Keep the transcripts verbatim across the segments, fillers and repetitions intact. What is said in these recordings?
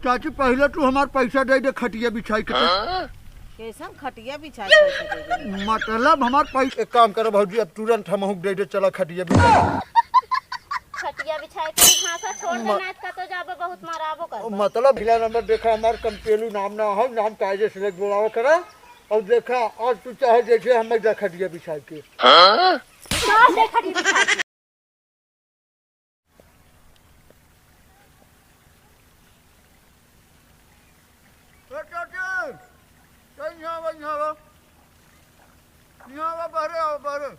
चाची, पहिले तू हमार पैसा दे दे खटिया बिछाई के। हाँ? कैसन खटिया बिछाई के पैसा दे दे? मतलब हमार पैसा, एक काम करो भौजी, अब तुरंत हमहू के दे दे, चला खटिया बिछाई। खटिया बिछाई के भाषा छोड़ दे, म- नाच का तो जाबो, बहुत माराबो कर। मतलब, पहला नंबर देखा, हमार कंपेलू नाम ना हो, नाम कायदे से लेके बोलावा करा। और देखा, आज तू चाहे जैसे हमें दे खटिया बिछाई के। हाँ? कहाँ से खटिया बिछाई के? ए चाची, ए यहाँ आवा, यहाँ आवा। यहाँ आवा, बाहरे आवा, बाहरे।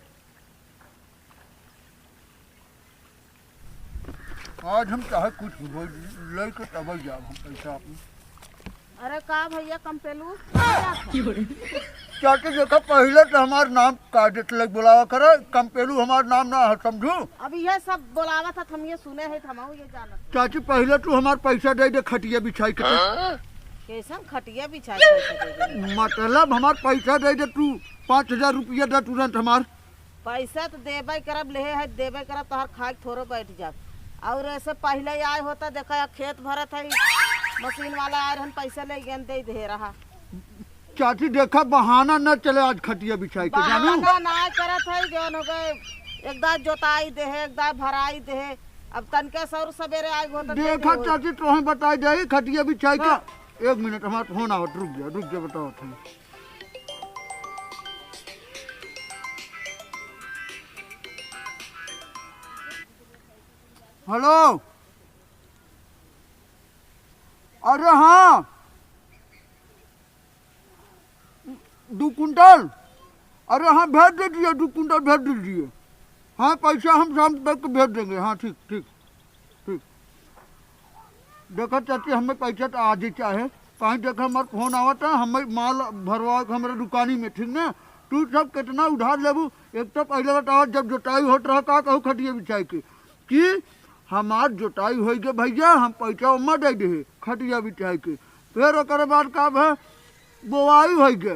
आज हम चाहे कुछ हो, लेके तब जाब हम पैसा अपन। अरे का भैया कंपेलू, चाची देखा, पहिले तो हमार नाम कायदे से लेके बोलावा करा, कंपेलू हमार नाम ना है, समझू? अब ये सब बोलावत है, हम ये सुने हैं, हम ये जानत हैं। चाची, पहिले तू हमार पैसा दे दे खटिया बिछाई के। हाँ? कैसन खटिया बिछाई के पैसा दे दे? मतलब हमार पैसा दे दे तू, पाँच हजार रुपया दे तुरंत हमार। पैसा तो देबे करब, लेहे है देबे करब, तोहर खाए के थोड़ो बैठ जाब। और ऐसे पहिले आए होता, देखा, या खेत भरत है, मशीन वाला आए रहन, पैसा ले गए, दे दे रहा। चाची देखा, बहाना न चले आज खटिया बिछाई के, जानू? बहाना ना करत है, जौन हो गए, एक दाए जोताई देहे, एक दाए भराई देहे। अब तनके सौर सवेरे आए होता, दे दे देखा होई। चाची, तोहे बताई दे खटिया बिछाई के। हाँ। एक मिनट, हमार फोन आवत, रुक जा, रुक जा, बतावत है। हेलो, अरे हाँ, दो कुंटल, अरे हाँ, भेज दीजिए, दो कुंटल भेज दीजिए। हाँ, पैसा हम शाम तक भेज देंगे। हाँ, ठीक, ठीक, ठीक। देखा चाची, हमें पैसा तो आज ही चाहे, कहीं देखा हमार फोन आवत है, हमें माल भरवा के हमरे दुकानी में, ठीक ना? तू सब कितना उधार लेबू? एक तो पहले बतावा, जब जोताई होत रहा, का कहू खटिया बिछाई के कि हमार जोताई होई गे भैया, हम पैसा ओमा दे दे खटिया बिछाई के। फिर ओकरे बाद का भे, बोवाई होई गे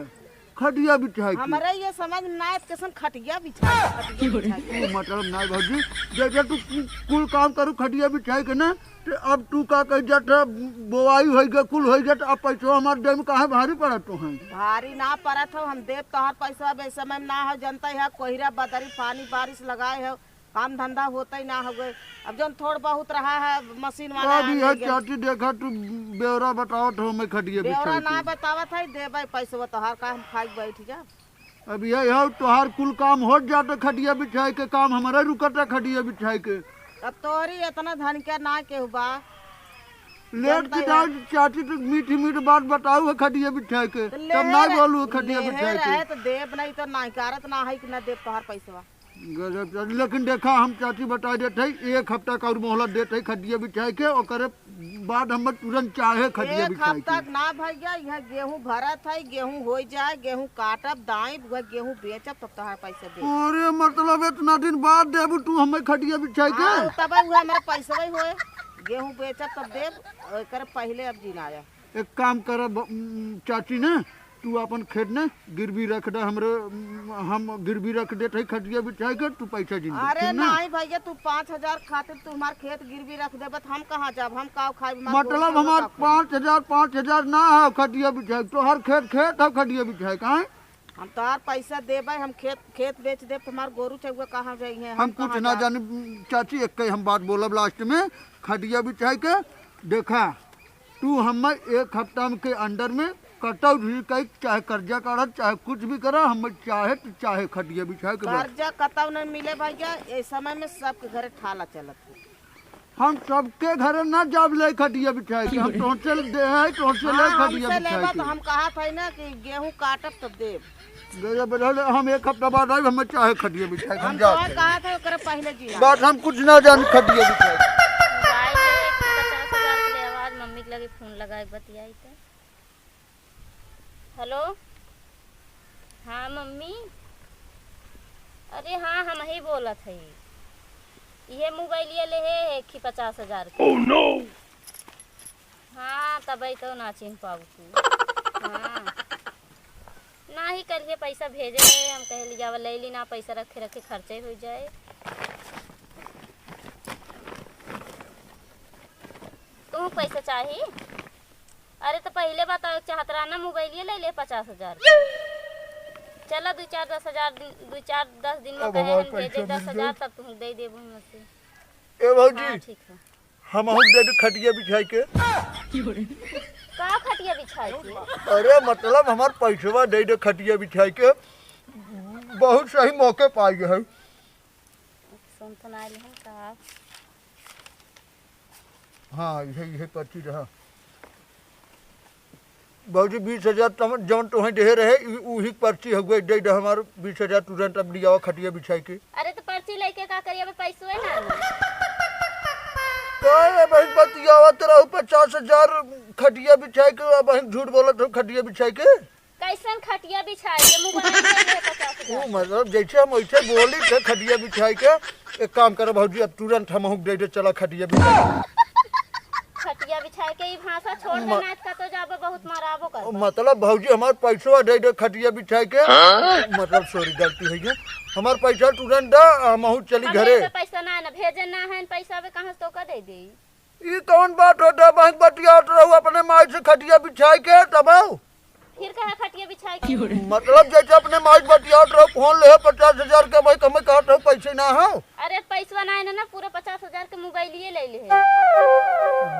खटिया बिछाई के। हमरे ये समझ में ना आए, कैसन खटिया बिछाई के, खटिया बिछाई के। तू मतलब ना भौजी, जैसे तू कु-, कुल काम करू खटिया बिछाई के ना, तो अब तू का कह जात है, बोवाई होई गे, कुल होई गे, तो अब पैसा हमार दे में काहे भारी पड़त तो है? भारी ना पड़त हो, हम देब तोहार पैसा, अब इस समय में ना हो, जनता है, कोहरा बदरी, पानी बारिश लगाए हो, काम धंधा होते ही ना हो गए। अब जौन थोड़ बहुत रहा है, मशीन वाला अब आने यह गए। चाची देखा, तू ब्यौरा बतावत हो, मैं खटिया बिछाई के। ब्यौरा ना बतावत है, देबे पैसवा तोहार, का हम खाई बैठ जा। अब यह है, तोहार कुल काम हो जाता, खटिया बिछाई के काम हमारा रुकता, खटिया बिछाई के। अब तोहरी इतना धन के ना केहू बा। लेट जनता की है। डांट चाची, तू मीठी मीठी बात बताऊ है खटिया बिछाई के, तो तब लेहे ना रहे, बोलू है खटिया लेहे बिछाई के। रहे तो देब नहीं, तो नहीं करत ना है कि ना देब तोहार पैसवा। गजब चाची, लेकिन देखा, हम चाची बताई देत है, एक हफ्ता का और मोहलत देत है खटिया बिछाई के, ओकरे बाद हम तुरंत चाहे खटिया एक बिछाई हफ्ता के। ना भैया, यह गेहूं भरत है, गेहूं हो जाए, गेहूं काटब, दाइब, वह गेहूं बेचब, तब तोहार पैसा देब। अरे मतलब इतना दिन बाद देबू तू हमें खटिया बिछाई के? हाँ, तब वह हमारा पैसा होए, गेहूं बेचब तब देब, एकर पहले अब जी ना आया। एक काम कर ब-, उम, चाची ने, तू अपन खेत ने गिरवी रख दे हमरे, उम, हम गिरवी रख देत है खटिया बिछाई के, तू पैसा जिन दे, अरे ठीक ना? नहीं भैया, तू पाँच हजार खातिर तू हमार खेत गिरवी रख देबे, तो हम कहाँ जाब, हम का खाइब, हमार गोरू मतलब चउआ हमार का खाइब? पाँच हजार, पाँच हजार ना है खटिया बिछाई के, तोहर खेत, खेत है खटिया बिछाई के, हैं? हम तोहार पैसा देबे, हम खेत, खेत बेच देब, तो हमार गोरू चउआ कहाँ जाई हैं, हम हम कुछ कहाँ ना जाब? जानी, चाची, एक हम बात बोलब लास्ट में, खटिया बिछाई के, देखा, तू हमें एक हफ्ता में के अंदर में कटौ भी कई, चाहे कर्जा काढ़त, चाहे कुछ भी करा, हम चाहे तो चाहे खटिया बिछाए के बस। कर्जा कतौ नहीं मिले भैया, ये समय में सबके घरे ठाला चलत है। हम सबके घरे ना जाब ले खटिया बिछाए के, हम तोहसे दे है, तोहसे ले हाँ, खटिया हमसे बिछाए लेबा के। तो हम कहा था ना कि गेहूं काटब तब देब। गजब बढ़ल, हम एक हफ्ता बाद आइब, हमें चाहे खटिया बिछाए के, हम हम जात तोहर है। कहा था ओकरे पहले जी ना। बात हम कुछ ना जानी खटिया बिछाए के। मोबाइल ले, एक पचास हजार के ले आवाज, मम्मी के लगे फोन लगाए, बतियाई त। हेलो, हाँ मम्मी, अरे हाँ, हम ही बोलत हई, इहे मोबाइलिया ले हे, एक ही पचास हजार के। Oh no! हाँ, तबे तो ना चिन्ह पाऊ तू। हाँ, ना ही कल के पैसा भेजे रहे, हम कहे लियावा ले ली ना, पैसा रखे रखे खर्चे हो जाए। तू पैसा चाही? अरे, तो पहिले बतावे के चाहत रहा ना, मोबाइलिए ले ले पचास हजार के। चला, दू चार दस हजार दिन, दू चार दस दिन में अब कहे हमार हम भेजे पैसा मिल दस हजार, जाई। तब तुम दे देबू हमसे। ए भौजी, हाँ, ठीक है। हमहू दे दे खटिया बिछाई के। का खटिया बिछाई के? अरे, मतलब, हमार पैसवा दे दे खटिया बिछाई के। बहुत सही मौके पाई है। सुन तो ना आइल है का? हाँ, इहे, इहे पर्ची रहा। भौजी, बीस हजार तम-, जौन तोहें देहे रहे, इ-, उही पर्ची हउए, दे दे हमार बीस हजार तुरंत, अब लियावा खटिया बिछाई के। अरे, तो पर्ची लेके का करिए, अबे पैसवे ना आवे। तो ये भाई बतियावत रहू पचास हजार खटिया बिछाई के, अब हम झूठ बोलत हो खटिया बिछाई के। कैसन खटिया बिछाई के? मोबाइल ले ले पचास हजार। ऊ मतलब जैसे हम वैसे बोली थे खटिया बिछाई के। एक काम करो भौजी, अब तुरंत हमहू दे दे, चला खटिया बिछाई के। खटिया बिछाई के ई भाषा छोड़ दे, म- नाच का तो जाबो बहुत मराबो कर। मतलब भौजी हमार पैसवा दे दे खटिया बिछाई के। हाँ? मतलब सॉरी, गलती हो गया, हमार पैसा तुरंत दे, हमहू चली हम घरे। ऐसे पैसा ना है ना, भेजे ना है पैसा, अबे कहाँ से तो का दे दे? ई कौन बात होता है? बैंक बतियात रहू अपने माई से खटिया बिछाई के, तब आओ। फिर कहे खटिया बिछाई के? मतलब जैसे अपने माई बतियात रहो, फोन ले पचास हजार के, भाई कमे कहत रहो पैसे ना हो। अरे पैसवा ना है ना, ना पूरा पचास हजार के मोबाइलिए ले ले है।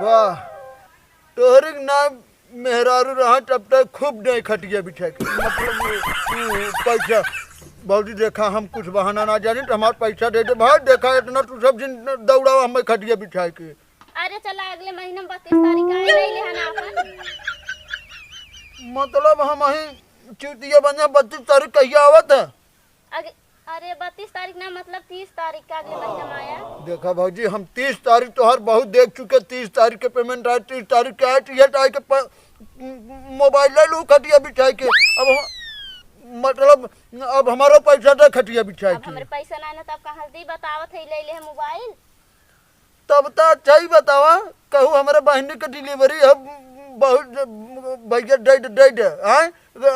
वाह, तोहरी ना मेहरारू रहा तब तक खूब दे खटिया बिछाई के। मतलब ये, ये पैसा, भौजी देखा हम कुछ बहाना ना जानी तो हमार पैसा दे दे भाई। देखा इतना तू सब दिन दौड़ावा हमें खटिया बिछाई के। अरे चला, अगले महीना में बत्तीस तारीख आए, ले ले हना अपन। मतलब हम ही चूतिया बन जा, बत्तीस तारीख कहिया आवत है? अग-, अरे बत्तीस तारीख ना, मतलब तीस तारीख का अगले महीना में आया। देखा भौजी, हम तीस तारीख तोहार बहुत देख चुके, तीस तारीख के पेमेंट आए, तीस तारीख के आए, तो ये टाइम के प-, मोबाइल ले लू खटिया बिछाई के। अब हम, मतलब अब हमारा पैसा दे खटिया बिछाई अब के। हमरे पैसा ना ना, तब कहाँ से दी? बतावत है, ले ले है मोबाइल। तब त अच्छा ही बतावा, कहू हमरे बहिनी के डिलीवरी है, बहुत भैया डेड डेड, आय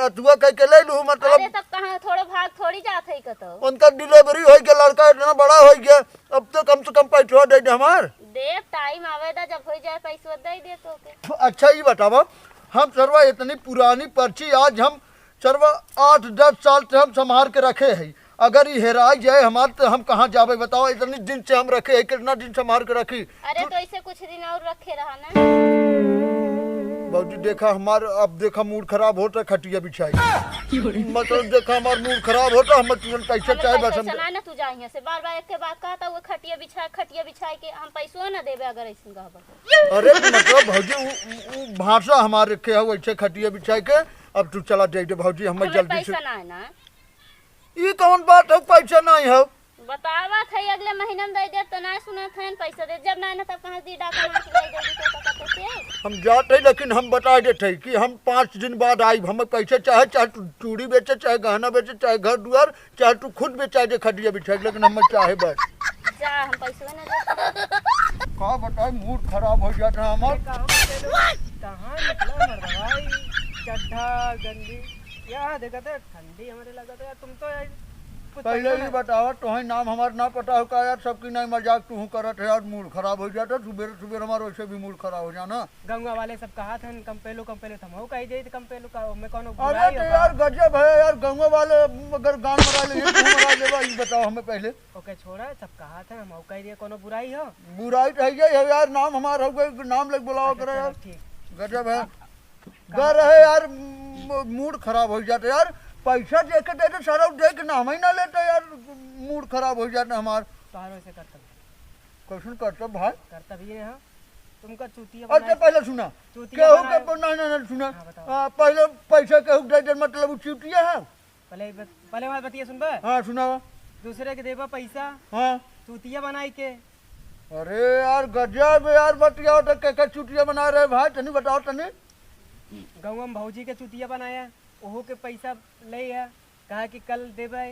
अथुआ कह के ले लू, मतलब। अरे तब कहाँ, थोड़ो भाग थोड़ी जात है कतो। उनका डिलीवरी हो गया, लड़का इतना बड़ा हो गया, अब तो कम से कम पैसवा दे दे हमार। दे, टाइम आवे दा, जब हो जाए पैसवा दे दे तो के। अच्छा ही बतावा, हम सरवा इतनी पुरानी पर्ची आज हम सरवा आठ दस साल से हम संभाल के रखे है, अगर ई हेराई जाए हमार तो हम कहाँ जाबे बताओ? इतनी दिन से हम रखे है, कितना दिन संभाल के रखी। अरे तो इसे कुछ दिन और रखे रहा ना। बाबूजी देखा हमार, अब देखा मूड खराब होता खटिया बिछाई। मतलब देखा हमार मूड खराब होता, हम तुरंत पैसा हमें चाहे पैसा बस हम वैसा ना, ना तू जा यहाँ से, बार बार एक के बात कहता वो खटिया बिछा, खटिया बिछाई के हम पैसो ना देबे अगर ऐसे कहबा। अरे मतलब भौजी उ, उ, उ भाषा हमार रखे है वैसे खटिया बिछाई के। अब तू चला जाइए भौजी, हमें हमें जल्दी से। पैसा ना है ना। ई कौन बात है, पैसा नहीं है? बतावत है अगले महीना में दे देब, तो ना सुनत है, पैसा दे, जब ना, ना तब कहाँ दी, डाका मार के ले जाएगी, तो पता कैसे? हम जात है, लेकिन हम बता देत है कि हम पाँच दिन बाद आइब, हमें पैसा चाहे, चाहे तू चूड़ी बेचे, चाहे गहना बेचे, चाहे घर दुआर, चाहे तू खुद बेचा दे खटिया बिछा के, लेकिन हमें चाहे बस। जा, हम पैसा ना दे। का बताए, मूड खराब हो जाता है हमार। अरे, कहाँ बचे लोग? कहाँ निकला मर्दवा? ई चड्ढा गंदी, क्या देखत है? ठंडी हमरे लगत है यार, तुम तो यार कुछ पहले पता भी ना। बतावा, तोहे नाम हमार ना पता हो का यार, सबकी नहीं मजाक तू करत है यार, मूड खराब हो जाता, सुबेरे सुबेरे हमार वैसे भी मूड खराब हो जाना। गंगवा वाले सब कहा थे, "कम पेलो, कम पेलो", तो हमहू कही जाई, तो कम पेलो का, ओमे कौनो अरे बुराई तो हो का? यार गजब है यार, गंगवा वाले अगर गान मरा ले, तू मरा लेबा, ई बताओ हमें पहले। ओके छोड़ा, सब कहा थे, हमहू कही दिए, कौनो बुराई हो? बुराई तो है ही है यार, नाम हमार हो गए, नाम लेके बुलाओ अच्छा, करे चलो, यार। ठीक। गजब है। अब, अब गर है यार, म-, मूड खराब हो जाता यार। पैसा दे के देते सारा, दे के नाम ही ना लेता यार, मूड खराब हो जाता हमार। तोहरो से करतब। कैसन करतब भाई? करतब ये है, तुमका चूतिया अच्छा, बनाए। पहले सुना। चूतिया केहू के बनाए। प-, नहीं, नहीं, नहीं, सुना। हाँ, बताओ। आ, पहले पैसा केहू के दे दे, मतलब वो चूतिया है? पहले ब-, पहले हमार बतिया सुनबा? हाँ, सुनावा। दूसरे के देबा पैसा। हाँ। चूतिया बनाई के। अरे यार, गजब यार, बतियाओ तो के, के चूतिया बना रहे भाई, तनी बताओ तनी। गौवा में भौजी के चूतिया बनाया, ओहू के पैसा ले है, कहा कि कल देबे,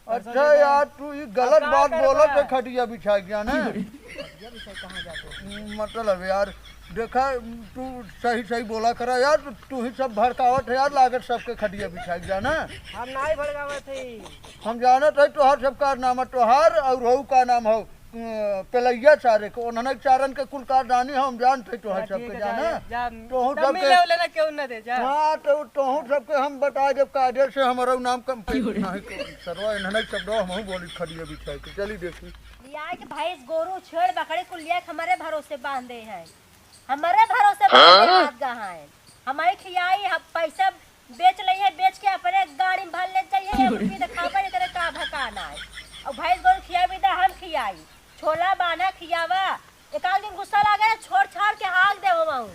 परसों अच्छा देबे। यार, तू ई गलत अब का बात करबा? बोलत है, खटिया बिछा गया ना। खटिया बिछा कहाँ जाते? मतलब यार, देखा, तू सही सही बोला करा यार, तू, तू ही सब भड़कावत है यार, लागत सबके खटिया बिछा गया ना। हम नाहीं भड़कावत है। हम जानत है तोहार सब कारनामा, तोहार और हऊ का नाम हो, अ, पेलैया चारे के, उन्हने चारन के कुल कारदानी हम जानत हई, तोहर सबके जाना। तोहू सबके मिले उले ना केहू ना दे जा। हाँ, तो तोहू सबके हम बताइ देब, कायदे से हमरो नाम कम पे नहीं को। सरवा इन्हने सब दो हमहू बोली खड़िया बिछाइ के। चली देखी। लिया के भैंस, गोरू, छेड़, बकरी कुल लिया के हमरे भरोसे बांधे हैं। हमरे भरोसे बांधे हाथ गहाए। हमही खियाई, हम पैसा बेच लई है, बेच के अपने गाड़ी में भर ले जाई है, हम पी देखावे करे का भकाना है। और भैंस गोरू खियाई भी दा, हम खियाई। छोला बाना खियावा, एक आध दिन गुस्सा लागे, छोड़ छाड़ के हाल दे हो।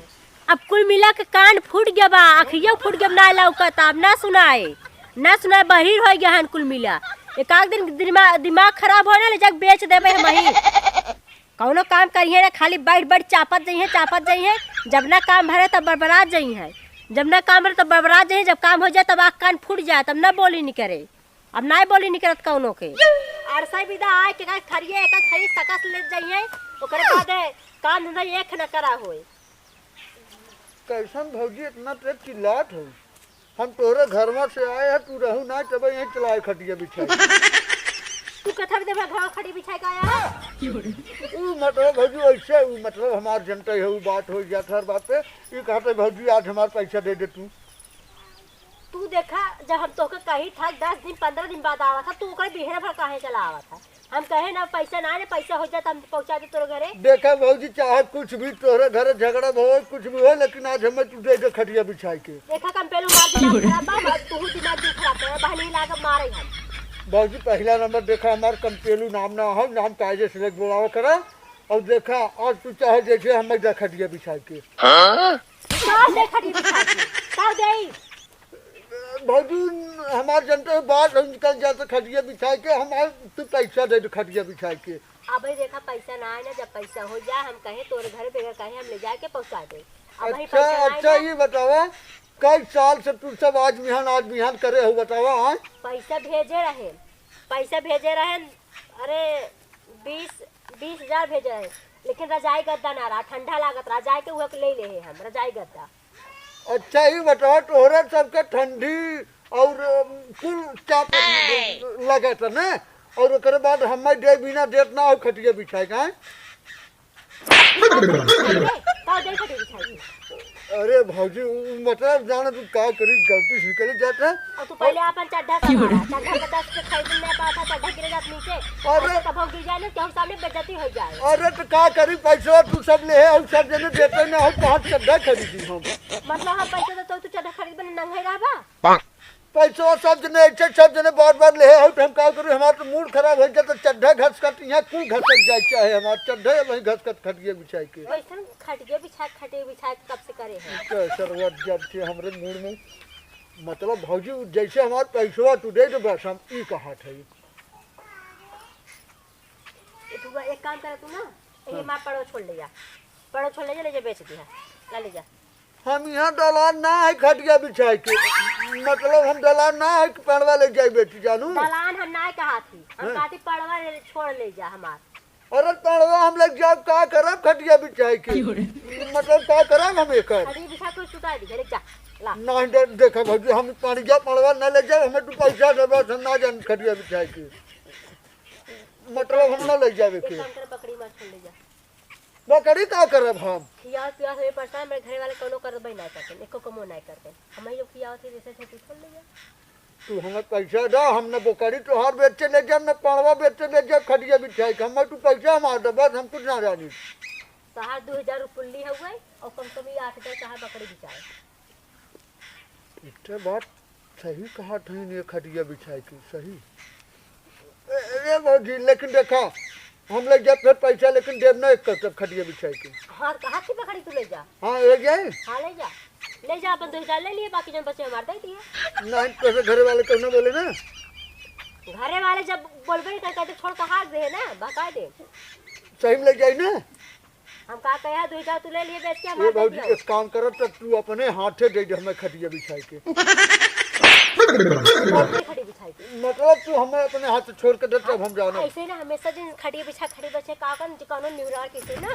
अब कुल मिला के कान फूट गया बा, अखियो फूट गया, ना लौकत, अब ना सुनाए, ना सुनाए, बहिर हो गया हन कुल मिला। एक आध दिन दिमा-, दिमाग खराब हो ना, ले जाके बेच देबे हमही। कौनो काम करिहे ना, खाली बैठ बैठ चापत जइहे, चापत जइहे। जब ना काम भरे तब बरबरात जइहे, जब ना काम भरे तब बरबरात जइहे। जब काम हो जाए तब आँख कान फूट जाए, तब ना बोली निकरे। अब ना बोली निकरत कौनो के। अरसा बिदा आए के का खरिये, एक खरी सकस ले जइहे, ओकरे बाद काम धंधा एक न करा होए। कैसन भौजी इतना तेज चिल्लात हो? हम तोहरे घरवा से आए हैं, तू रहू ना, तब यहीं चलाए खटिया बिछाए। तू कथा भी देबा, घाव खड़ी बिछाए का आया है? ऊ मतलब भौजी ऐसे, ऊ मतलब हमार जनता है, ऊ बात हो जात हर बात पे। ई कहते भौजी आज हमार पैसा दे दे तू। तू देखा, जब हम तोहके कही था दस दिन पन्द्रह दिन बाद आवा था, तू ओकरे बिहने भर काहे चला आवा था? हम कहे ना पैसा ना आए, पैसा हो जाए तो हम पहुँचा दे तोरे घरे। देखा भौजी, चाहे कुछ भी तोहरे घरे झगड़ा भवे, कुछ भी हो, लेकिन आज हमें तू दे दे खटिया बिछाई के। देखा कंपेलू मार दिमाग खराब बा, अब तू दिमाग भी खराब कर, बहनी लाग मारे हम। भौजी पहला नंबर देखा हमार कंपेलू नाम ना हो, नाम कायदे से लेके बोलावा करा। और देखा आज तू चाहे जैसे हमें दे खटिया बिछाई के। हाँ? का दे खटिया बिछाई के? का दे? भौजी, हमार जनता है, बाहर से निकल जात खटिया बिछाए के, हमार तू पैसा दे दे खटिया बिछाए के। अबे देखा, पैसा ना आए ना, जब पैसा हो जाए, हम कहे तोरे घरे बगैर कहे हम ले जाए के पहुँचा दे। अब वही अच्छा, पैसा ना आए अच्छा, ना। ये बतावा, कई साल से तू सब आज बिहान, आज बिहान करे हो, बतावा, हाँ? पैसा भेजे रहे, पैसा भेजे रहे, अरे, बीस, बीस हजार भेजे रहे, लेकिन रजाई गद्दा ना रहा, ठंडा लागत रहा, जाए के उहे के ले ले हम रजाई गद्दा। अच्छा, ई बताओ, तोहरे सबके ठंडी और, अम, कुल चाप लगत है ना? और ओकरे बाद हमें दे बिना देत ना हो खटिया बिछाए का, हैं? का दे खटिया बिछाए? अरे भौजी, उ, मतलब, जाने तू का करी, गलती से निकल जाता है। और तू पहले अपन चड्ढा संभाला, चड्ढा के दस के खरीद में पाता, चड्ढा गिर जात नीचे। अरे। ऐसे कभो गिर जाए ना, केहू सामने बेइज्जती हो जाए। अरे तो का करी, पैसा तू सब ले है, हम सब जने देते ना, हम कहाँ चड्ढा खरीदी हम? मतलब हम पैसा देते, तू चड्ढा खरीद बने नंगे रहबा? पैसा सब जने, ऐसे सब जने बार बार ले है, हम का करी, हमारा तो मूड खराब हो जाता, चड्ढा घसकट, यहाँ कुल घसक जाए, चाहे हमारा चड्ढा वहीं घसकट खटिया बिछाए के। वैसन खटिया बिछा, खटिया बिछा के कब से करे हैं? तो सरवा जब से हमरे मूड में, मतलब भौजी, जैसे हमार पैसवा तू दे दे, बस हम ई कहत है। ए, तू एक काम कर, तू ना, यही हाँ। मार पड़ो छोड़ ले जा, पड़ो छोड़ ले जा, ले जा बेच दिया, ला ले जा। हम यहाँ दलान ना है खटिया बिछाए के, मतलब हम दलान ना है कि पड़वा ले जाए बेटी जानू। दलान हम ना कहा थी, हम हाँ। कहती पड़वा ले, छोड़ ले जा हमार। अरे पड़वा हम ले जाब का करब खटिया बिछाए के? क्यों रे? मतलब का करब हम एकर? खटिया बिछा के सुता दी, ले जा, ला। नहीं दे, देखा भौजी, हम खटिया पड़वा ना ले जाब, हमें तू पैसा दे बस, हम ना जान खटिया बिछाए के। मतलब हम ना ले जाबे एक के। काम कर, बकरी मार छोड़ ले जा। बकरी का करब हम? खिया पिया से परेशान, मेरे घरे वाले कोनो करबे ना करते, एको कमो ना करते। हम ही लोग खियावत है, जैसे थे तू छोड़ ले जा। तू हमें पैसा दे, हम न बकरी तोहार बेचे ले जाब, न पड़वा बेचे ले जाब, खटिया बिछाए के। हमें तू पैसा हमार दे, बस हम कुछ ना जानी। तोहार दो हजार रुपये ली हुए और कम से कम ये आठ हजार तोहार बकरी बिचाए। इतने बात सही कहा ठहिन ये खटिया बिछाए के, सही। ए, ए भौजी, लेकिन देखा, हम ले जाब फिर पैसा, लेकिन देब ना एक कतब खटिया बिछाए के। हाँ, कहा थी बकरी तू ले जा। हाँ, ले जाए। हाँ, ले जा। ले जा, अपन दो हजार ले लिए, बाकी जन बचे हमार दे दिए। नहीं, तो फिर घरे वाले कहना बोले ना। घरे वाले जब बोलबे नहीं कर, कहते छोड़ के हाथ दे ना, भगा दे। सही में ले जाई ना? हम का कहे, दो हजार तू ले लिए, बेच के ये हमार दे भौजी, दियो। एक काम करब, तो तू अपने हाथे दे दे हमें खटिया बिछाए के। कौन सी खटिया बिछाई? मतलब तू हमें अपने हाथ से छोड़ के दे, तब हम जाना। ऐसे ना हमेशा दिन खटिया बिछा, खटिया बिछा, का करन, जो कानून निउरार के से ना।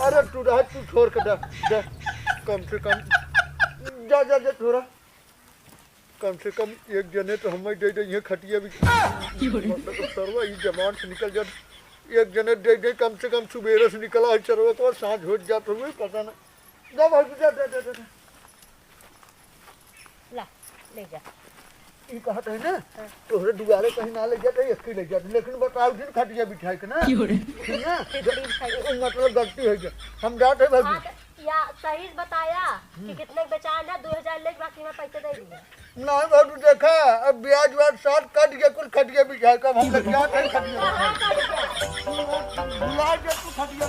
अरे तू रह, तू छोड़ के दे, दे, कम से कम। जा, जा, जा, छोड़ा। कम से कम एक जने तो हमें दे दे, ये खटिया भी। सरवा ई जबान से निकल जात, एक जने दे दे, कम से कम सुबेरे से निकला है चरवा को, साँझ हो जात हुए, पता ना। जा भाई, जा, जा, जा, जा, जा। ला, ले जा। ई कहत है ना, हाँ। तोहरे दुआरे कहीं ना ले जाते, एक ही ले जाते, लेकिन बताओ दिन खटिया बिठाए के ना। क्यों रे? ठीक ना? खिचड़ी खाई। मतलब गलती हो गई, हम जाते हैं भाई। हाँ, तो या सही से बताया कि हम्म। कितने के बेचान है, दो हजार लेके बाकी में पैसे दे दिए। नहीं बाबू, देखा, अब ब्याज व्याज साथ कट गया, कुल खटिया बिछाए, कब हम लोग क्या करें खटिया बिछाए? भुला गया तू खटिया